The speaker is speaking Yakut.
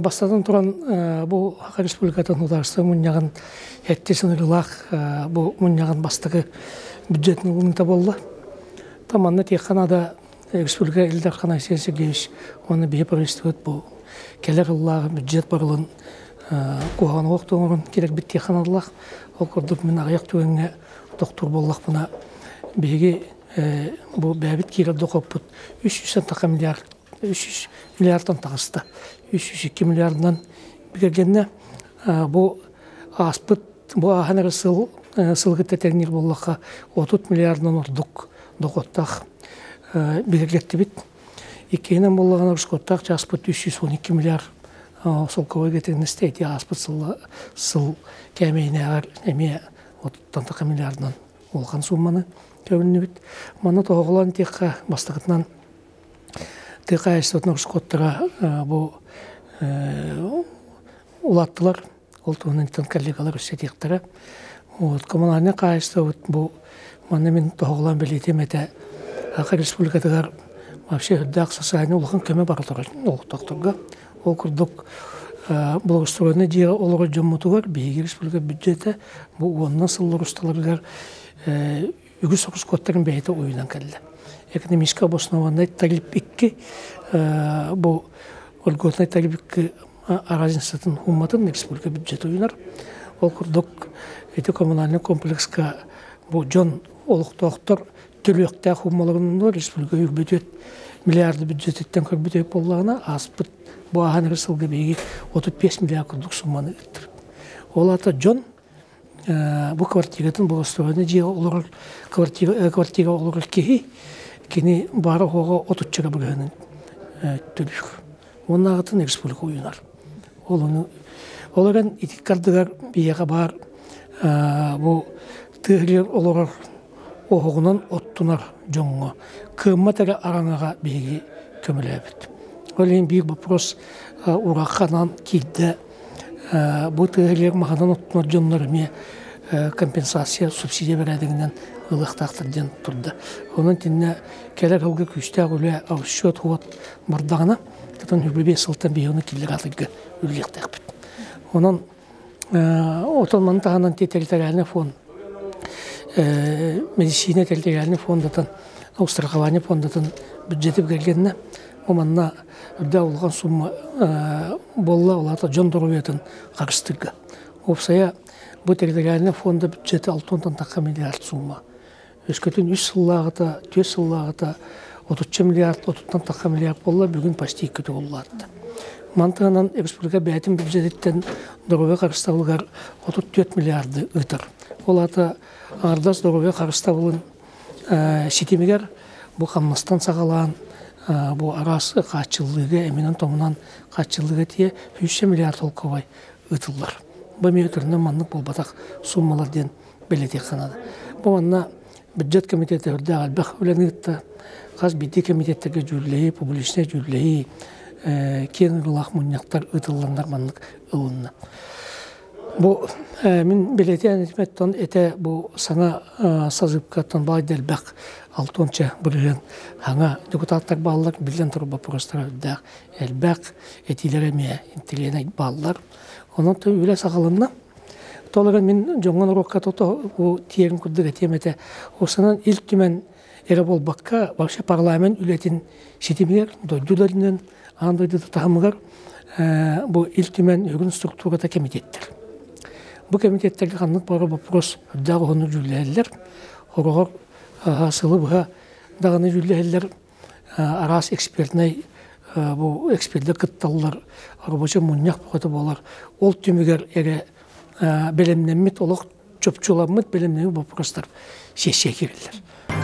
Бастатан туран, бу Саха Республикатын Судаарыстыба мунньаҕын сэттис ыҥырыылаах бу мунньаҕын бастакы бюджетын ылыныыта буолла. Та манна тиэххэ наада республика Ил Дархан Айсен Сергеевич уонна биһи правительствобыт бу кэлэр ыллааҕы бюджет барылын куһаҕан олох оҥорон кэлэрбит тиэххэ наадалаах. Ол курдук мин аҕыйах түгэҥҥэ тохтуур буоллахпына, биһиги бу бэйэбит киирэр дохуоппут 300 таха миллиард 300 миллиардтан таҕыста. 302 миллиардынан бигэргэннэ. Бу ааспыт, бу ааһан эрэ сыл сылгыта тэҥниир буоллахха, 30 миллиардынан ордук дохуоттаах бигэргэттибит. Иккиһинэн буоллаҕына, расходтаах чааспыт 312 миллиард солковой гэтигнэстэ ити ааспыт сыл сыл кээмэйинээҕэр эмиэ оттон таха миллиардынан улахан суумманы көбүлүнүбүт. Манна тоһоҕолоон этиэххэ, бастакытынан Тыа хаһаайыстыбатын ороскуоттара бу улааттылар. Ол туһунан коллегалар өссө этиэхтэрэ. Вот, коммунальнай хаһаайыстыбабыт бу манна мин тоһоҕолоон бэлиэтиэм этэ. Саха Республикатыгар вообще үрдээх социальнай улахан көмө бара турар олохтоохторго. Ол курдук благоустроенный дьиэҕэ олорор дьоммутугар биһиги республика бюджета бу уонна сыллар усталарыгар үгүс ороскуоттарын бэйэтэ уйунан кэллэ. Экономически обоснованный тариф 2 бу льготный тариф 2 разницатын умматын республика бюджета уйунар. Ол курдук ити коммунальный комплекска бу дьон олохтоохтор төлүөхтээх уммаларын республика үрбүтүөт миллиард бюджетиттэн көрбүтүөк буоллаҕына ааспыт бу ааһан эрэ сылга биһиги 35 миллиард курдук сумманы ыыттырбыт. Ол аата дьон бу квартиратын благоустроенный дьиэҕэ олорор квартира квартира олорор киһи кини баара оһоҕо отучча бырыһыанын төлүүр. Уоннааҕытын республика уйунар. Ол ону ол эрэн ити кардыгар биһиэхэ баар бу тыа олорор оһоҕунан оттунар дьоҥҥо кыаммат эрэ араҥаҕа биһиги көмөлөөбүт. Ол иһин биир вопрос урахханан киирдэ бу тыа маһынан оттунар дьоннор эмиэ компенсация субсидия бэрээдэгинэн ылыахтаахтар диэн турда. Онон итиннэ кэлэр сылга күүстээх үлэ счет уот бардаҕына, татан 25 сылтан биһиги ону киллэр атыгга үлэлиэхтээхпит. Онон отон маны таһынан территориальный фонд медицина территориальный фондатын страхование фондатын бюджети бигэргэннэ. Бу манна үрдэ улахан сумма буолла, улаата дьон доруобуйатын харыстыырга. Уопсайа бу территориальный фонда бюджети 6 тахха миллиард сумма. Өскөтүн үс сыллааҕыта, түөрт сыллааҕыта отучча миллиард, отуттан тахха миллиард буолла, бүгүн почти икки улаатта. Мантыынан республика бэйэтин бюджетиттэн доруобуйа харыстабылыгар 34 миллиарды ыытар. Ол аата аҥардас доруобуйа харыстабылын ситимигэр бу хамнастан саҕалаан бу араас хааччыллыыга эминэн-томунан хааччыллыыга тиийэ сүүсчэ миллиард солкуобай ыытыллар. Бу эмиэ өтөрүнэн маннык буолбатах суммалар диэн бэлиэтиэххэ наада. Бу манна бюджет комитета үрдээх элбэх үлэни ыытта. Хас биирдии комитеттэргэ дьүүллэһии, публичнай дьүүллэһии, киэҥ ыҥырыылаах мунньахтар ыытылланнар маннык ылынна. Бу мин бэлиэтээн этимэттэн этэ бу саҥа созывкаттан баайда элбэх алтонча бырыһыан саҥа депутаттар бааллар, биллэн турар боппуруостара үрдээх элбэх, этиилэрэ эмиэ интеллигент бааллар. Онон үлэ саҕаланна. Толору мин дьоҥҥо норуокка тото бу тиэрин курдук этиэм этэ. Осанан Ил Түмэн эрэ буолбакка, вообще парламент үлэтин ситимигэр, дойду үлэтинэн, аан дойду таһымыгар бу Ил Түмэн бүгүн структурата комитеттэр. Бу комитеттэргэ ханнык бары вопрос үрдээх уһуннук дьүүллэһэллэр. Хороҕор сылы быһа даҕаны дьүүллэһэллэр араас экспертнэй бу экспердэр кытталлар, рабочий мунньах бөҕөтө буолар. Ол түмүгэр эрэ бэлэмнэммит олох чопчуламмыт бэлэмнэммит боппуруостар сессия киирэллэр.